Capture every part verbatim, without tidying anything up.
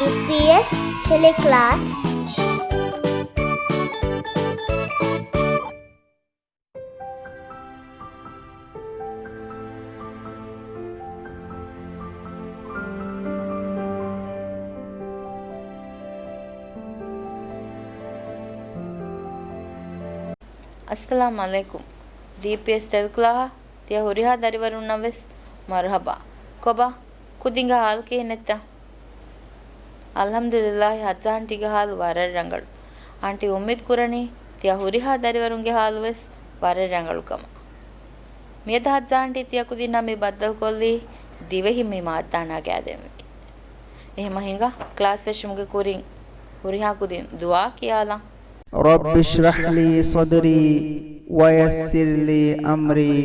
ޑީޕީއެސް ޓެލެކްލާސް. އައްސަލާމް ޢަލައިކުމް. ޑީޕީއެސް ޓެލެކްލާހަށް ތިޔަ ހުރިހާ ދަރިވަރުންނަށް ވެސް މަރުޙަބާ. ކޮބާ؟ ކުދިންގެ ޙާލު ކިހިނެއްތަ؟ އަލްޙަމްދުލިއްލާހި، ޙައްޖާ އާންޓީގެ ޙާލު ވަރަށް ރަނގަޅު. އާންޓީ އުއްމީދު ކުރަނީ ތިޔަ ހުރިހާ ދަރިވަރުންގެ ޙާލު ވެސް ވަރަށް ރަނގަޅު ކަމަށް. މިއަދު ޙައްޖާ އާންޓީ ތިޔަ ކުދިންނާ މި ބައްދަލުކޮށްލީ ދިވެހި މި މާއްދާ ނަގާދޭން ވެގެން. އެހެންމަ ހިނގާ ކްލާސް ފެށުމުގެ ކުރިން ހުރިހާ ކުދިން ދުޢާ ކިޔާލަން. رب اشرح لي صدري ويسر لي أمري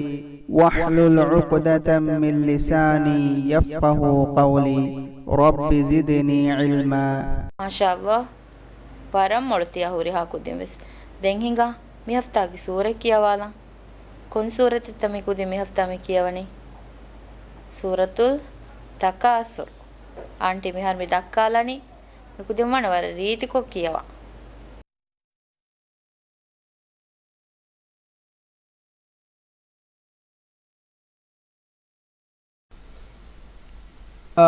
واحلل عقدة من لساني يفقهوا قولي. رب زدني علما. މާޝާﷲ، ވަރަށް މޮޅު ތިޔަ ހުރިހާ ކުދިން ވެސް. ދެން ހިނގާ މި ހަފްތާގެ ސޫރަތް ކިޔަވާލަން. ކޮން ސޫރަތެއްތަ މި ކުދިން މި ހަފްތާ މި ކިޔަވަނީ؟ ސޫރަތުލް ތަކާސުރު. އާންޓީ މިހާރު މި ދައްކާލަނީ މި ކުދިން ވަނީ ވަރަށް ރީތިކޮށް ކިޔަވާ.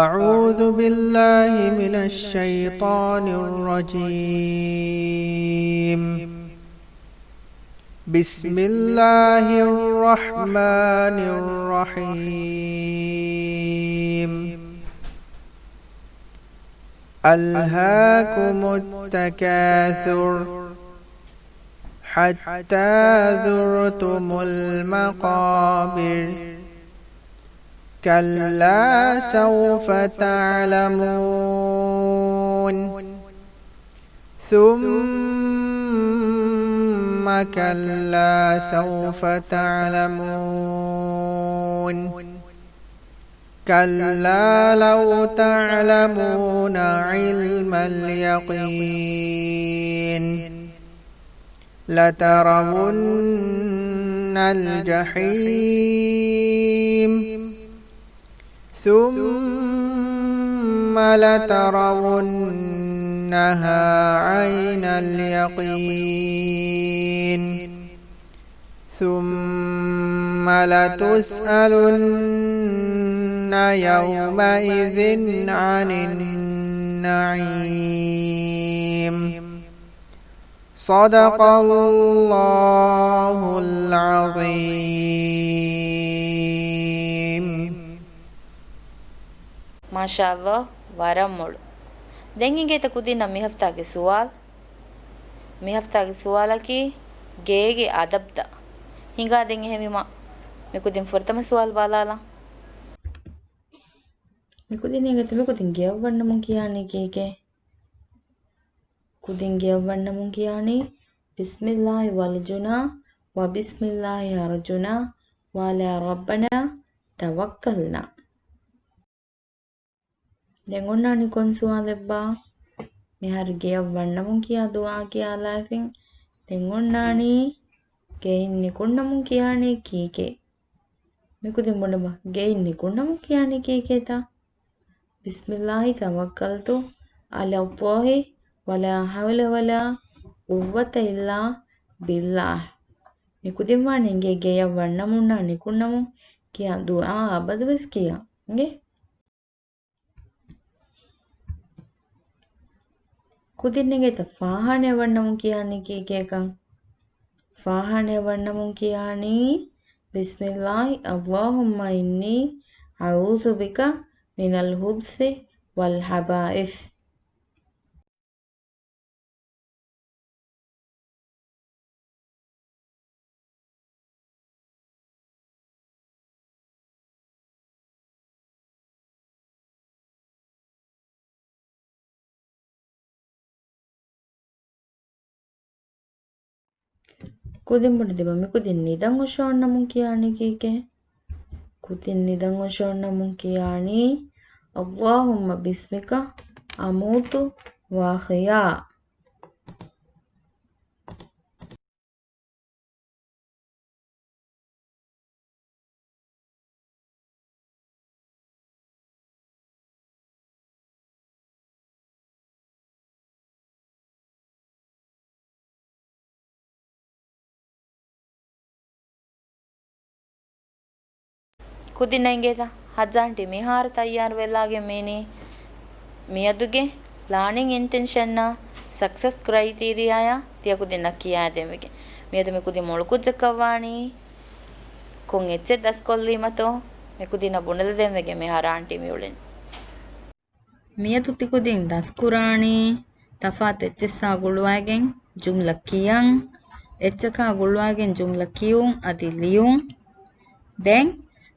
أعوذ بالله من الشيطان الرجيم. بسم الله الرحمن الرحيم. ألهاكم التكاثر حتى زرتم المقابر. كلا سوف تعلمون. ثم كلا سوف تعلمون. كلا لو تعلمون علم اليقين. لترون الجحيم. ثم لترونها عين اليقين. ثم لتسألن يومئذ عن النعيم. صدق الله العظيم. މާޝާﷲ، ވަރަށް މޮޅު. ދެން އިނގޭތަ ކުދިންނަށް މި ހަފްތާގެ ސުވާލު؟ މި ހަފްތާގެ ސުވާލަކީ ގޭގެ އަދަބުތައް. ހިނގާ ދެން އެހެންވީމަ މި ކުދިން ފުރަތަމަ ސުވާލު ބަލާލަން. މި ކުދިން އިނގޭތަ މި ކުދިން ގެޔަށް ވަންނަމުން ކިޔާނީ ކީކޭ؟ ކުދިން ގެޔަށް ވަންނަމުން ކިޔާނީ، بسم الله ولجنا وبسم الله أرجنا وعلى ربنا توكلنا. ދެން އޮންނާނީ ކޮން ސުވާލެއްބާ؟ މިހާރު ގެޔަށް ވަންނަމުން ކިޔާ ދުޢާ ކިޔާލާފިން. ދެން އޮންނާނީ ގެއިން ނިކުންނަމުން ކިޔާނީ ކީކޭ؟ މި ކުދިން ބުނަމާ، ގެއިން ނިކުންނަމުން ކިޔާނީ ކީކޭތަ؟ بسم الله توكلت على الله ولا حول ولا قوة إلا بالله. މި ކުދިން ވާނެ އިނގޭ ގެޔަށް ވަންނަމުންނާ ނިކުންނަމުން ކިޔާ ދުޢާ އަބަދުވެސް ކިޔާ. އިނގޭ؟ ކުދިން އިނގޭތަ ފާޚާނާއަށް ވަންނަމުން ކިޔާނީ ކީކޭކަން؟ ފާޚާނާއަށް ވަންނަމުން ކިޔާނީ، بسم الله اللهم إني أعوذ بك من الخبث والخبائث. ކުދިން ބުނެދިމަ މި ކުދިން ނިދަން ހުށަހަންނަމުން ކިޔާނީ ކީކޭ؟ ކުދިން ނިދަން ހުށަހަންނަމުން ކިޔާނީ، اللهم باسمك أموت وأحيا. ކުދިންނަށް އިނގޭތަ؟ ހައްޖާންޓީ މިހާރު ތައްޔާރު ވެލާގެން މީނީ މިއަދުގެ ލާނިން އިންޓެންޝަންއާ ސަކްސެސް ކްރައިޓީރިއާއާ ތިޔަ ކުދިންނަށް ކިޔާދޭން ވެގެން. މިއަދު މި ކުދިން މޮޅު ކުއްޖަކަށް ވާނީ ކޮން އެއްޗެއް ދަސްކޮށްލީމަތޯ މި ކުދިންނަށް ބުނެލަދޭން ވެގެން މިހާރު އާންޓީ މިއުޅެނީ. މިއަދު ތިކުދިން ދަސްކުރާނީ ތަފާތު އެއްޗިއްސާ ގުޅުވައިގެން ޖުމްލަ ކިޔަން، އެއްޗަކާ ގުޅުވައިގެން ޖުމްލަ ކިޔުން އަދި ލިޔުން. ދެން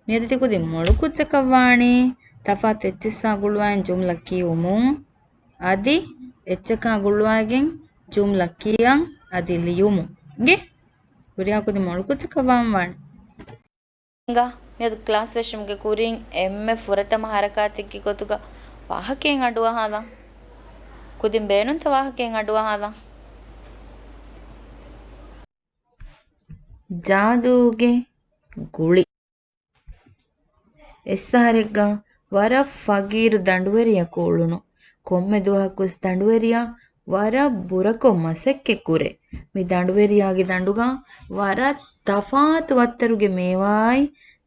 މިއަދު ތިކުދިން މޮޅު ކުއްޖަކަށް ވާނީ ތަފާތު އެއްޗިއްސާ ގުޅުވައިގެން ޖުމްލަ ކިޔުމުން އަދި އެއްޗަކާ ގުޅުވައިގެން ޖުމްލަ ކިޔަން އަދި ލިޔުމުން. އިނގޭ؟ ހުރިހާ ކުދިން މޮޅު ކުއްޖަކަށް ވާން ވާނެ. ހިނގާ، މިއަދު ކްލާސް ވެށުމުގެ ކުރިން އެންމެ ފުރަތަމަ ހަރަކާތެއްގެ ގޮތުގަ ވާހަކައެއް އަޑުއަހާލަން. ކުދިން ބޭނުންތަ ވާހަކައެއް އަޑުއަހާލަން؟ ޖާދޫގެ ގުޅި. އެއްސަހަރެއްގަ ވަރަށް ފަގީރު ދަނޑުވެރިޔަކު އުޅުނު. ކޮންމެ ދުވަހަކުވެސް ދަނޑުވެރިޔާ ވަރަށް ބުރަކޮށް މަސައްކަތް ކުރޭ. މި ދަނޑުވެރިޔާގެ ދަނޑުގަ ވަރަށް ތަފާތު ވައްތަރުގެ މޭވާއާއި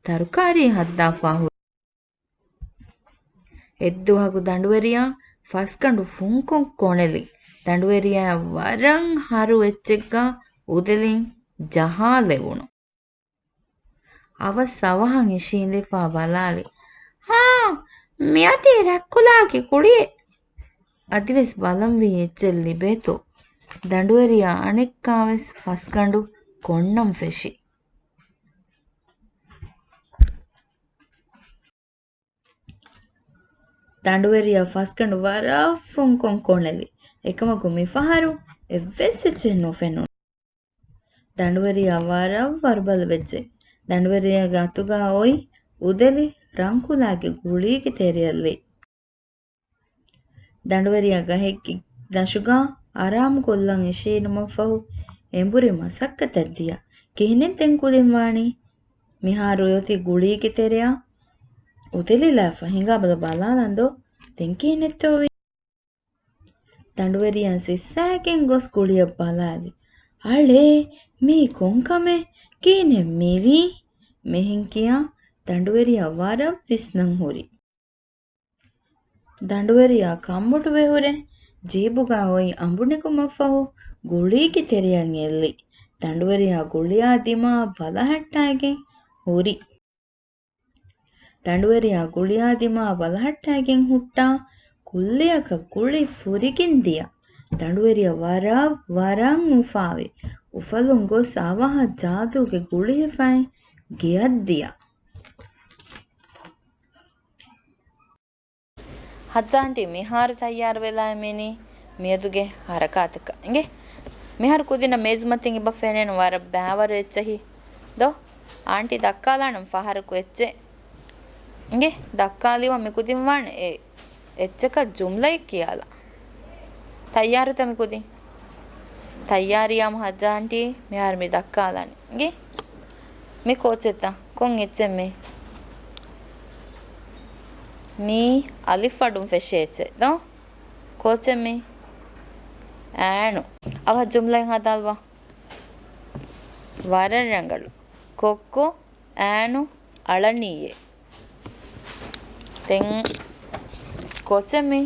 ތަރުކާރީ ހައްދާފާ ހުރި. އެއްދުވަހަކު ދަނޑުވެރިޔާ ފަސްގަނޑު ފުންކޮށް ކޮނެލި. ދަނޑުވެރިޔާ ވަރަށް ހަރު އެއްޗެއްގަ އުދެލިން ޖަހާލެވުނު. އަވަސް އަވަހަށް އިށީނދެފާ ބަލާލި. ހާ، މިއޮތީ ރަންކުލާގެ ގުޅިއެއް. އަދިވެސް ބަލަންވީ އެއްޗެއް ލިބޭތޯ. ދަނޑުވެރިޔާ އަނެއްކާވެސް ފަސްގަނޑު ކޮންނަން ފެށި. ދަނޑުވެރިޔާ ފަސްގަނޑު ވަރަށް ފުންކޮށް ކޮނެލި. އެކަމަކު މިފަހަރު އެއްވެސް އެއްޗެއް ނުފެނުނު. ދަނޑުވެރިޔާ ވަރަށް ވަރުބަލި ވެއްޖެ. ދަނޑުވެރިޔާގެ އަތުގަ އޮތް އުދެލި ރަންކުލާގެ ގުޅީގެ ތެރެއަށްލީ. ދަނޑުވެރިޔާ ގަހެއްގެ ދަށުގަ އަރާމުކޮށްލަން އިށީނުމަށްފަހު އެނބުރި މަސައްކަތަށް ދިޔަ. ކިހިނެއް ދެން ކުދިން ވާނީ؟ މިހާރު އޮތީ ގުޅީގެ ތެރެއަށް އުދެލިލާފަ. ހިނގާބަލަ ބަލާލަން ދޯ ދެން ކިހިނެއްތޯވީ؟ ދަނޑުވެރިޔާ ސިއްސައިގެން ގޮސް ގުޅިއަށް ބަލާލި. އަޅޭ، މީ ކޮންކަމެއް؟ ކިހިނެއް މިވީ؟ މިހެން ކިޔާ ދަނޑުވެރިޔާ ވަރަށް ވިސްނަން ހުރި. ދަނޑުވެރިޔާ ކަންބޮޑުވެ ހުރެ ޖީބުގަ އޮތް އަނބު ނެގުމަށްފަހު ގުޅީގެ ތެރެއަށް އެއްލި. ދަނޑުވެރިޔާ ގުޅިއާ ދިމާ ބަލަހައްޓައިގެން ހުރި. ދަނޑުވެރިޔާ ގުޅިއާ ދިމާ ބަލަހައްޓައިގެން ހުއްޓާ ކުއްލިއަކަށް ގުޅި ފުރިގެން ދިޔަ. ދަނޑުވެރިޔާ ވަރަށް ވަރަށް އުފާވި. އުފަލުން ގޮސް އަވަހަށް ޖާދޫގެ ގުޅި ހިފައި ގެއަށް ދިޔަ. ހައްޖާ އާންޓީ މިހާރު ތައްޔާރު ވެލާ އިންނީ މިއަދުގެ ހަރަކާތަކަށް އިނގޭ. މިހާރު ކުދިންނަށް މޭޒުމަތިން އެބަ ފެނޭނު ވަރަށް ބައިވަރު އެއްޗެހި ދޯ؟ އާންޓީ ދައްކާލާނަން ފަހަރަކު އެއްޗެއް އިނގޭ. ދައްކާލީމަ މި ކުދިން ވާނެ އެ އެއްޗަކަށް ޖުމްލައެއް ކިޔާލާ. ތައްޔާރުތަ މި ކުދިން؟ ތައްޔާރީއާމު ހައްޖާ އާންޓީ މިހާރު މި ދައްކާލާނީ އިނގޭ. މި ކޯޗެއްތަ؟ ކޮން އެއްޗެއް މީ؟ މީ އަލިފް އަޑުން ފެށޭ އެއްޗެއް ދޯ؟ ކޯޗެއް މީ؟ އައިނު. އަވަހަށް ޖުމްލައެއް ހަދާލުވާ. ވަރަށް ރަނގަޅު. ކޮއްކޮ އައިނު އަޅަނީއޭ. ދެން ކޯޗެއް މީ؟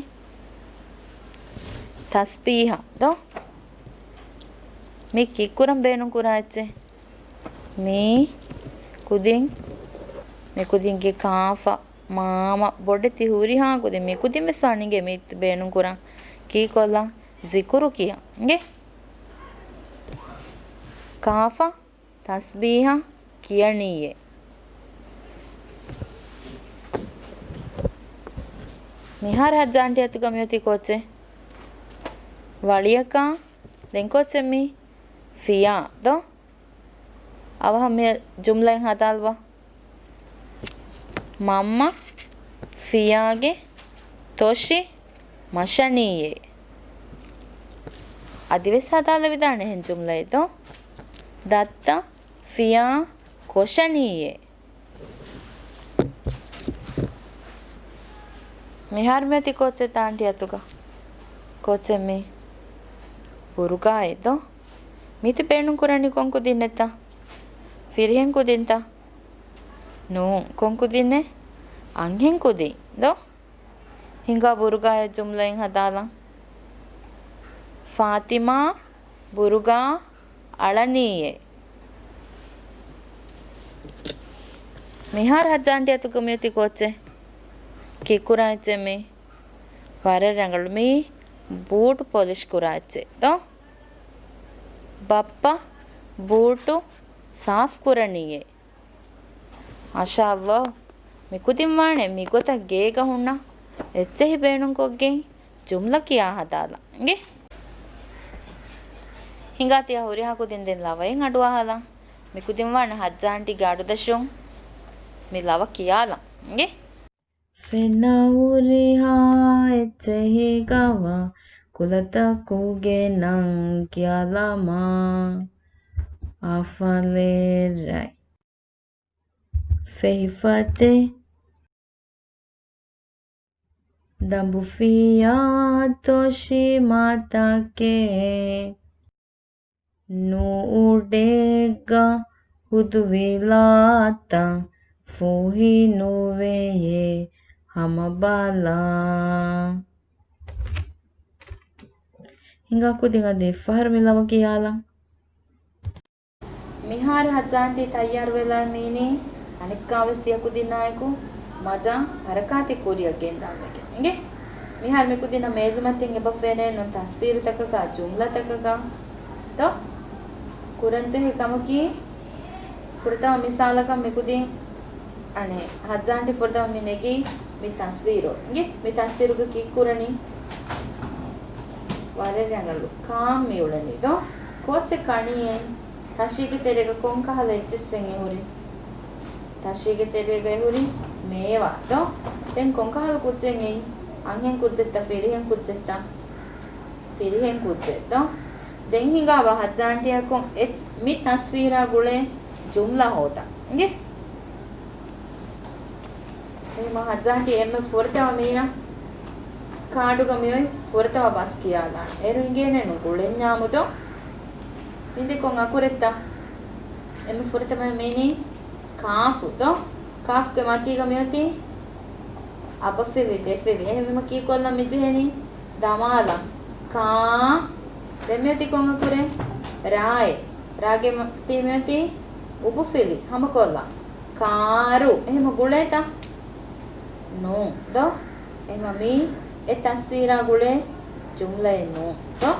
ތަސްބީހާ ދޯ؟ މީ ކީއްކުރަން ބޭނުން ކުރާ އެއްޗެއް؟ މީ ކުދިން، މި ކުދިންގެ ކާފަ، މާމަ، ބޮޑެތި ހުރިހާ ކުދިން، މި ކުދިން ވެސް ވާން އިނގޭ މީ ބޭނުން ކުރަން. ކީއްކޮށްލާ؟ ޒިކުރު ކިޔަން އިނގޭ. ކާފަ، ތަސްބީހާ، ކިޔަނީއޭ. މިހާރު ހައްޖާ އާންޓީ އަތުގަ މިއޮތީ ކޯޗެއް؟ ވަޅިއަކާ. ދެން ކޯޗެއް މީ؟ ފިޔާ ދޯ؟ އަވަހަށް މި ޖުމްލައެއް ހަދާލުވާ. މަންމަ ފިޔާގެ ތޮށި މަށަނީއޭ. އަދިވެސް ހަދާލެވިދާނެ އެހެން ޖުމްލައެއް ދޯ؟ ދައްތަ ފިޔާ ކޮށަނީއޭ. މިހާރު މިއޮތީ ކޯޗެއްތަ އާންޓީ އަތުގަ؟ ކޯޗެއް މީ؟ ބުރުގާއެއް ދޯ؟ މިތި ބޭނުން ކުރަނީ ކޮން ކުދިންނެއްތަ؟ ފިރިހެން ކުދިންތަ؟ ނޫން. ކޮން ކުދިންނެއް؟ އަންހެން ކުދިން ދޯ؟ ހިނގާ ބުރުގާއެއް ޖުމްލައިން ހަދާލަން. ފާތިމާ ބުރުގާ އަޅަނީއޭ. މިހާރު ހައްޖާ އަންޓީ އަތުގަ މިއޮތީ ކޯއްޗެއް؟ ކީއްކުރާ އެއްޗެއް މީ؟ ވަރަށް ރަނގަޅު. މީ ބޫޓު ޕޮލިޝް ކުރާ އެއްޗެއް ދޯ؟ ބައްޕަ ބޫޓު ސާފު ކުރަނީއޭ. މާޝާﷲ. މިކުދިން ވާނެ މިގޮތަށް ގޭގަ ހުންނަ އެއްޗެހި ބޭނުންކޮށްގެން ޖުމްލަ ކިޔާ ހަދާލަން. އިނގޭ؟ ހިނގާ ތިޔަ ހުރިހާ ކުދިން ދެން ލަވައިން އަޑުއަހާލަން. މިކުދިން ވާނެ ހައްޖާ އަންޓީގެ އަޑުދަށުން މި ލަވަ ކިޔާލަން. އިނގޭ؟ ފެނަ ހުރިހާ އެއްޗެހި ގަވާ ކުލަތަކުގެ ނަން ކިޔާލަމާ. އަފަލޭރައި. ފެހިފަތެއް. ދަނބުފިޔާ ތޮށި މަތަކެއް. ނޫޑެއްގަ ހުދުވިލާތަ ފޫހި ނުވެޔޭ ހަމަ ބަލާ. ހިނގާ ކުދިން އަދި އެއްފަހަރު މި ލަވަ ކިޔާލަން. މިހާރު ހައްޖާ އަންޓީ ތައްޔާރުވެލާ މީނީ އަނެއްކާވެސް ތިޔަ ކުދިންނާއެކު މަޖާ ހަރަކާތެއް ކުރިއަށް ގެންދާން ވެގެން. އިނގޭ؟ މިހާރު މި ކުދިންނަށް މޭޒުމަތިން އެބަ ފެނޭނު ތަސްވީރުތަކަކާ ޖުމްލަތަކަކާ ދޯ؟ ކުރަންޖެހޭ ކަމަކީ، ފުރަތަމަ މިސާލަކަށް މިކުދިން އަނެއް ހައްޖާ އަންޓީ ފުރަތަމަ މި ނެގީ މި ތަސްވީރު. އިނގޭ؟ މި ތަސްވީރުގަ ކީއްކުރަނީ؟ ވަރަށް ރަނގަޅު. ކާން މިއުޅެނީ ދޯ؟ ކޯއްޗެއް ކަނީއޭ؟ ތަށީގެ ތެރޭގަ ކޮން ކަހަލަ އެއްޗިއްސެއް އެހުރީ؟ ތަށީގެ ތެރޭގަ އެހުރީ މޭވާ ދޯ؟ ދެން ކޮން ކަހަލަ ކުއްޖެއް އެއީ؟ އަންހެން ކުއްޖެއްތަ ފިރިހެން ކުއްޖެއްތަ؟ ފިރިހެން ކުއްޖެއް ދޯ؟ ދެން ހިނގާބަ ހައްޖާ އަންޓީއަކު އެ މި ތަސްވީރާ ގުޅޭ ޖުމްލަ ހޯދަން. އިނގޭ؟ އެހެމަ ހައްޖާ އަންޓީ އެންމެ ފުރަތަމަ މީނަ ކާޑުގަ މިއޮތް ފުރަތަމަ ބަސް ކިޔާލާނެ. އޭރު އިނގޭނެ ނުގުޅެންޏާމު ދޯ؟ މިދި ކޮން އަކުރެއްތަ؟ އެންމެ ފުރަތަމަ މީނީ ކާފު ދޯ؟ ކާފުގެ މަތީގަ މިއޮތީ އަބަފިލި ދެފިލި. އެހެންވީމަ ކީކޮށްލަން މިޖެހެނީ؟ ދަމާލަން. ކާ. ދެން މިއޮތީ ކޮން އަކުރެއް؟ ރާއެއް. ރާގެ މަތީ މިއޮތީ އުބުފިލި. ހަމަކޮށްލާ. ކާރު. އެހެމަ ގުޅޭތަ؟ ނޫން ދޯ؟ އެހެމަ މީ އެ ތަސްވީރާ ގުޅޭ ޖުމްލައެއް ނޫން ދޯ؟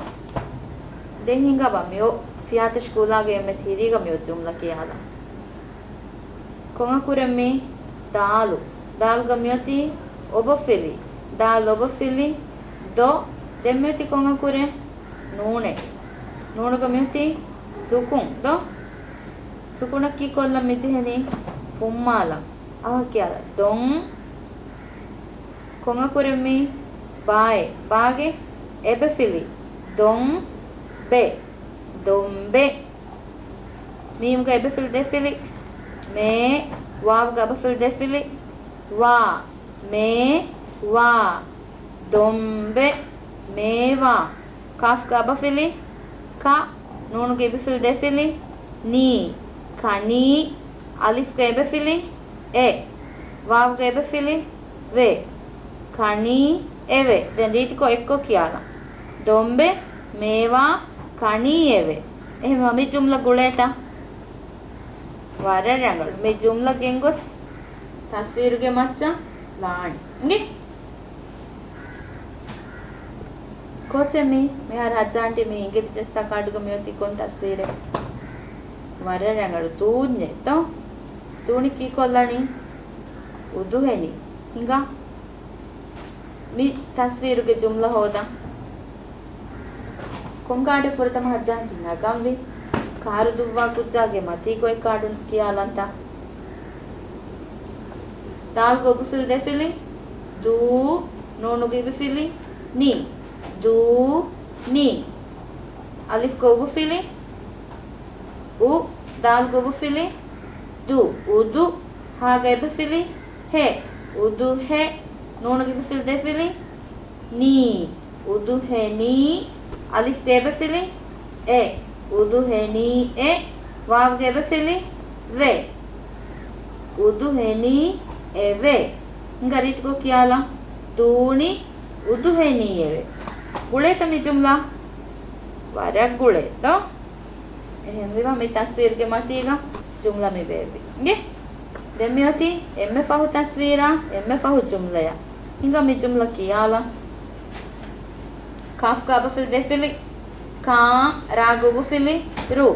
ދެން ހިނގާބަ މިއޮ ފިޔާތަށި ކުލާގެ އެންމެ ތިރީގަ މިއޮ ޖުމްލަ ކިޔާލަން. ކޮން އަކުރެއް މީ؟ ދާލު. ދާލުގަ މިއޮތީ އޮބޮފިލި. ދާލް އޮބޮފިލި. ދޯ. ދެން މިއޮތީ ކޮން އަކުރެއް؟ ނޫނެއް. ނޫނުގަ މިއޮތީ ސުކުން ދޯ؟ ސުކުނަކީ ކޮށްލަން މިޖެހެނީ ފުއްމާލަން. އަވަހަށް ކިޔާލަ. ދޮން. ކޮން އަކުރެއް މީ؟ ބާއެއް. ބާގެ އެބެފިލި. ދޮން ބެ. ދޮންބެ. މީމުގަ އެބެފިލި ދެފިލި. މޭ. ވާވުގަ އަބަފިލި ދެފިލި. ވާ. މޭ. ވާ. ދޮންބެ. މޭވާ. ކާފްގަ އަބަފިލި. ކަ. ނޫނުގެ އިބިފިލި ދެފިލި. ނީ. ކަނީ. އަލިފްގަ އެބެފިލި. އެ. ވާވުގަ އެބެފިލި. ވެ. ކަނީ. އެވެ. ދެން ރީތިކޮށް އެއްކޮށް ކިޔާލަން. ދޮންބެ. މޭވާ. ކަނީ އެވެ. އެހެންވީމަ މި ޖުމްލަ ގުޅޭތަ؟ ވަރަށް ރަނގަޅު. މި ޖުމްލަ ގެންގޮސް ތަސްވީރުގެ މައްޗަށް ލާނެ. އިނގޭ؟ ކޯޗެއް މީ؟ މިހާރު ހައްޖާ އަންޓީ މި އިނގިލި ޖައްސާ ކާޑުގަ މިއޮތީ ކޮން ތަސްވީރެއް؟ ވަރަށް ރަނގަޅު. ދޫންޏެއް ތޯ؟ ދޫނި ކީކޮށްލަނީ؟ އުދުހެނި. ހިނގާ؟ މި ތަސްވީރުގެ ޖުމްލަ ހޯދަން. ކޮން ކާޑެއް ފުރަތަމަ ހައްޖާ އަންޓީ ނަގަންވީ؟ ކާރު ދުއްވާ ކުއްޖާގެ މަތީގަ އޮތް ކާޑު ކިޔާލަންތަ؟ ދާލްގަ އުބުފިލި ދެފިލި. ދޫ. ނޫނުގަ އިބިފިލި. ނީ. ދޫ. ނީ. އަލިފްގަ އުބުފިލި. އު. ދާލްގަ އުބުފިލި. ދު. އުދު. ހާގަ އެބެފިލި. ހެ. އުދުހެ. ނޫނުގަ އިބިފިލި ދެފިލި. ނީ. އުދުހެނީ. އަލިފްގަ އެބެފިލި. އެ. އުދުހެނީއެ. ވާވްގަ އެބެފިލި. ވެ. އުދުހެނީ އެވެ. ހިނގާ ރީތިކޮށް ކިޔާލަ. ދޫނި އުދުހެނީ އެވެ. ގުޅޭތަ މި ޖުމްލަ؟ ވަރަށް ގުޅޭ ދޯ؟ އެހެންވީމަ މި ތަސްވީރުގެ މަތީގަ ޖުމްލަ މި ބޭއްވި. އިނގޭ؟ ދެން މިއޮތީ އެންމެ ފަހު ތަސްވީރާ، އެންމެ ފަހު ޖުމްލަޔާ. ހިނގާ މި ޖުމްލަ ކިޔާލަ. ކާފް ގާ ބަފިލި ދެ ފިލި. ކާ، ރާ ގޫ ބުފިލި، ރު.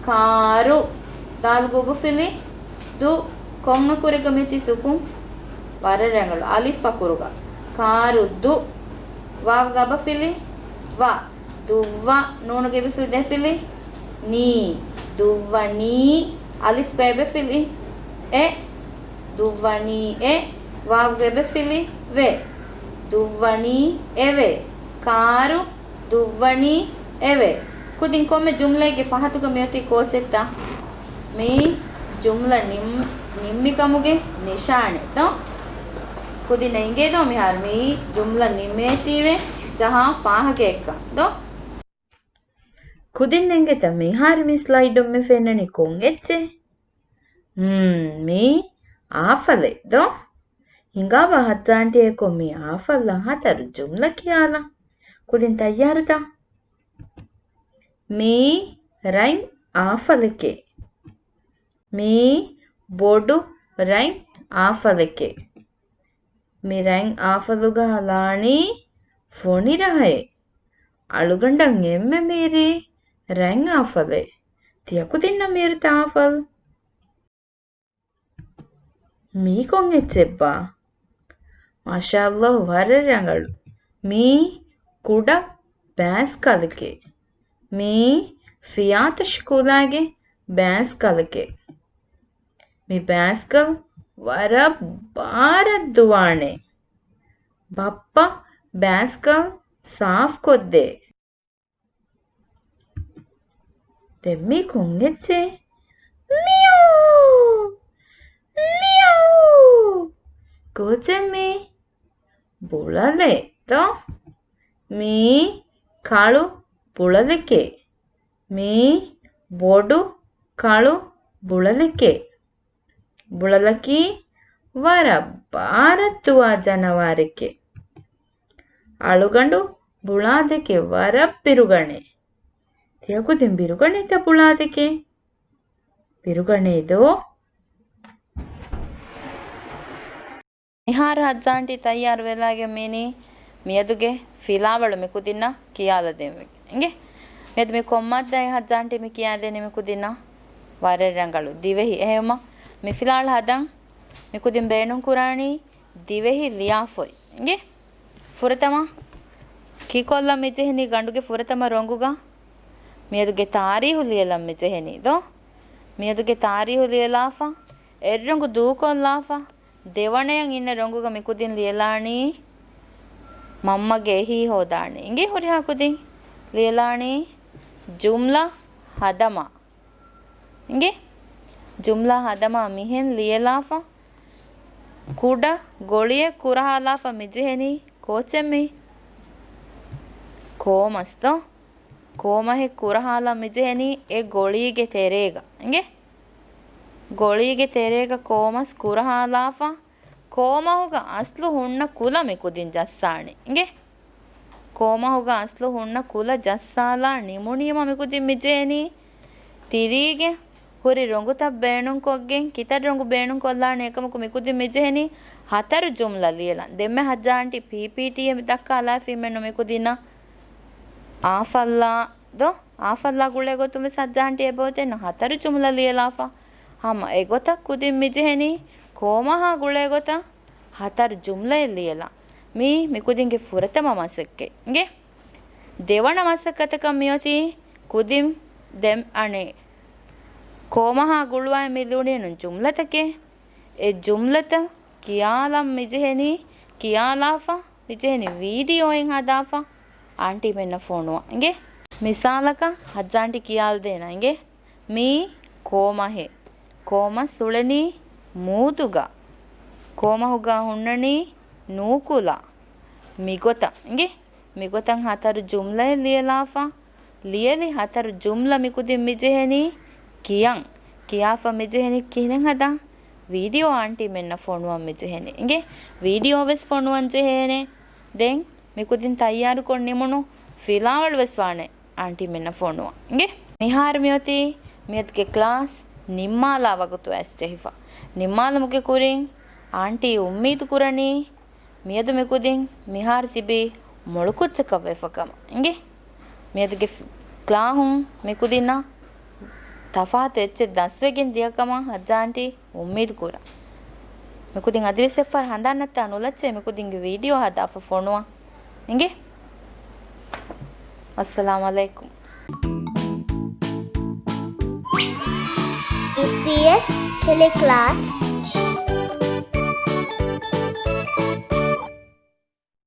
ކާރު. ދާލް ގޫ ބުފިލި، ދު. ކޮން އަކުރެއްގަ މިއޮތީ ސުކުން؟ ވަރަށް ރަނގަޅު. އަލިފް އަކުރުގަ. ކާރު ދު. ވާވް ގާ ބަފިލި، ވަ. ދުއްވަ. ނޫނުގެ ބިފިލް ދެ ފިލި. ނީ. ދުއްވަނީ. އަލިފްގަ އެ ބެފިލި. އެ. ދުއްވަނީ އެ. ވާވްގެ ބެފިލި. ވެ. ދުއްވަނީ އެވެ. ކާރު ދުއްވަނީ އެވެ. ކުދިން ކޮންމެ ޖުމްލައެއްގެ ފަހަތުގަ މިއޮތީ ކޯޗެއްތަ؟ މި ޖުމްލަ ނިން-، ނިންމިކަމުގެ ނިޝާނެއް ދޯ؟ ކުދިންނަށް އިނގޭ ދޯ މިހާރު މި ޖުމްލަ ނިމޭތީވެ ޖަހާ ފާހަގައެއްކަން ދޯ؟ ކުދިން އިނގޭތަ މިހާރު މި ސްލައިޑުން މި ފެންނަނީ ކޮން އެއްޗެއް؟ ހުން، މީ އާފަލެއް ދޯ؟ ހިނގާބާ ހައްޖާންޓީއަކު މީ އާފަލްއަށް ހަތަރު ޖުމްލަ ކިޔާލަން. ކުދިން ތައްޔާރުތަ؟ މީ ރަތް އާފަލެކޭ. މީ ބޮޑު ރަތް އާފަލެކޭ. މި ރަތް އާފަލުގަ ހަލާނީ ފޮނި ރަހައެއް. އަޅުގަނޑަށް އެންމެ މީރީ ރަތް އާފަލެއް. ތިޔަ ކުދިންނަށް މީރުތަ އާފަލް؟ މީ ކޮން އެއްޗެއްބާ؟ މާޝާﷲ ވަރަށް ރަނގަޅު. މީ ކުޑަ ބައިސްކަލެކޭ. މީ ފިޔާތޮށި ކުލާގެ ބައިސްކަލެކޭ. މި ބައިސްކަލް ވަރަށް ބާރަށް ދުވާނެ. ބައްޕަ ބައިސްކަލް ސާފްކޮށްދޭ. ދެން މީ ކޮން އެއްޗެއް؟ މިއު! މިއު! ކޯޗެއް މީ؟ ބުޅަލެއް ދޯ؟ މީ ކަޅު ބުޅަލެކޭ. މީ ބޮޑު ކަޅު ބުޅަލެކޭ. ބުޅަލަކީ ވަރަށް ބާރަށް ދުވާ ޖަނަވާރެކޭ. އަޅުގަނޑު ބުޅާދެކެ ވަރަށް ބިރުގަނޭ. ތިޔަކުދިން ބިރުގަނޭތަ ބުޅާދެކެ؟ ބިރުގަނޭ ދޯ؟ މިހާރު ހައްޖާންޓީ ތައްޔާރު ވެލާގެން މިނީ މިއަދުގެ ފިލާވަޅު މިކުދިންނަށް ކިޔާލަދޭން ވެގެން. އިނގޭ؟ މިއަދު މި ކޮންމައްދައި ހައްޖާންޓީ މި ކިޔާދޭނީ މިކުދިންނަށް؟ ވަރަށް ރަނގަޅު. ދިވެހި. އެހެންވީމަ މި ފިލާވަޅު ހަދަން މިކުދިން ބޭނުން ކުރާނީ ދިވެހި ލިޔާފޮތް. އިނގޭ؟ ފުރަތަމަ ކީކޮށްލަން މިޖެހެނީ ގަނޑުގެ ފުރަތަމަ ރޮނގުގަ މިއަދުގެ ތާރީހު ލިޔެލަން މިޖެހެނީ ދޯ؟ މިއަދުގެ ތާރީހު ލިޔެލާފަ، އެއްރޮނގު ދޫކޮށްލާފަ، ދެވަނަޔަށް އިންނަ ރޮނގުގަ މިކުދިން ލިޔެލާނީ މަންމަގެ އެހީ ހޯދާނީ. އިނގޭ ހުރިހާ ކުދިން ލިޔެލާނީ ޖުމްލަ ހަދަމާ. އިނގޭ؟ ޖުމްލަ ހަދަމާ މިހެން ލިޔެލާފަ، ކުޑަ ގޮޅިއެއް ކުރަހާލާފަ މިޖެހެނީ ކޯޗެއް މީ؟ ކޯމަސް ދޯ؟ ކޯމަހެއް ކުރަހާލަން މިޖެހެނީ އެ ގޮޅީގެ ތެރޭގަ. އިނގޭ؟ ގޮޅީގެ ތެރޭގަ ކޯމަސް ކުރަހާލާފަ، ކޯމަހުގަ އަސްލު ހުންނަ ކުލަ މިކުދިން ޖައްސާނެ. އިނގޭ؟ ކޯމަހުގަ އަސްލު ހުންނަ ކުލަ ޖައްސާލާ ނިމުނީމަ މިކުދިން މިޖެހެނީ ތިރީގެ ހުރި ރޮނގުތައް ބޭނުންކޮށްގެން، ކިތައް ރޮނގު ބޭނުންކޮށްލާނެ އެކަމަކު މިކުދިން މިޖެހެނީ ހަތަރު ޖުމްލަ ލިޔެލަން. ދެންމެ ހައްޖާންޓީ ޕީޕީޓީއެއް ދައްކާލާފީމެއްނު މިކުދިންނަށް އާފައްލާ ދޯ؟ އާފައްލާ ގުޅޭ ގޮތުން ވެސް ހައްޖާންޓީ އެބައޮތޭނު ހަތަރު ޖުމްލަ ލިޔެލާފަ. ހަމަ އެގޮތަށް ކުދިން މިޖެހެނީ ކޯމަހާ ގުޅޭ ގޮތަށް ހަތަރު ޖުމްލައެއް ލިޔެލާ. މީ މިކުދިންގެ ފުރަތަމަ މަސައްކަތް. އިނގޭ؟ ދެވަނަ މަސައްކަތަކަށް މިއޮތީ ކުދިން ދެން އަނެއް ކޯމަހާ ގުޅުވާ މި ލުނިނު ޖުމްލަތަކެއް. އެ ޖުމްލަތައް ކިޔާލަން މިޖެހެނީ، ކިޔާލާފަ މިޖެހެނީ ވީޑިއޯއެއް ހަދާފަ އާންޓީމެންނަށް ފޮނުވާ. އިނގޭ؟ މިސާލަކަށް ހައްޖާންޓީ ކިޔާލަދޭނަ. އިނގޭ؟ މީ ކޯމަހެއް. ކޯމަސް އުޅެނީ މޫދުގަ. ކޯމަހުގަ ހުންނަނީ ނޫކުލަ. މިގޮތަށް. އިނގޭ؟ މިގޮތަށް ހަތަރު ޖުމްލައެއް ލިޔެލާފަ. ލިޔެލި ހަތަރު ޖުމްލަ މިކުދިން މިޖެހެނީ ކިޔަން. ކިޔާފަ މިޖެހެނީ ކިހިނެއް ހަދަން؟ ވީޑިއޯ އާންޓީމެންނަށް ފޮނުވަން މި ޖެހެނީ. އިނގޭ؟ ވީޑިއޯ ވެސް ފޮނުވަން ޖެހޭނެ. ދެން މިކުދިން ތައްޔާރުކޮށް ނިމުނު ފިލާވަޅު ވެސް ވާނެ އާންޓީމެންނަށް ފޮނުވަން. އިނގޭ؟ މިހާރު މިއޮތީ މިއަދުގެ ކްލާސް ނިންމާލާ ވަގުތު އައިސް ޖެހިފަ. ނިންމާލުމުގެ ކުރިން އާންޓީ އުއްމީދު ކުރަނީ މިއަދު މިކުދިން މިހާރު ތިބީ މޮޅުކުއްޖަކަށް ވެފަ ކަމަށް. އިނގޭ؟ މިއަދުގެ ފް-، ކްލާހުން މިކުދިންނަށް ތަފާތު އެއްޗެއް ދަސްވެގެން ދިޔަ ކަމަށް ހައްޖާ އާންޓީ އުއްމީދު ކުރަން. މިކުދިން އަދިވެސް އެއްފަހަރު ހަނދާން ނައްތާ ނުލައްޗޭ މިކުދިންގެ ވީޑިއޯ ހަދާފަ ފޮނުވަން. އިނގޭ؟ އައްސަލާމް އަލައިކުމް. އީޕީއެސް ޓެލެކްލާސް.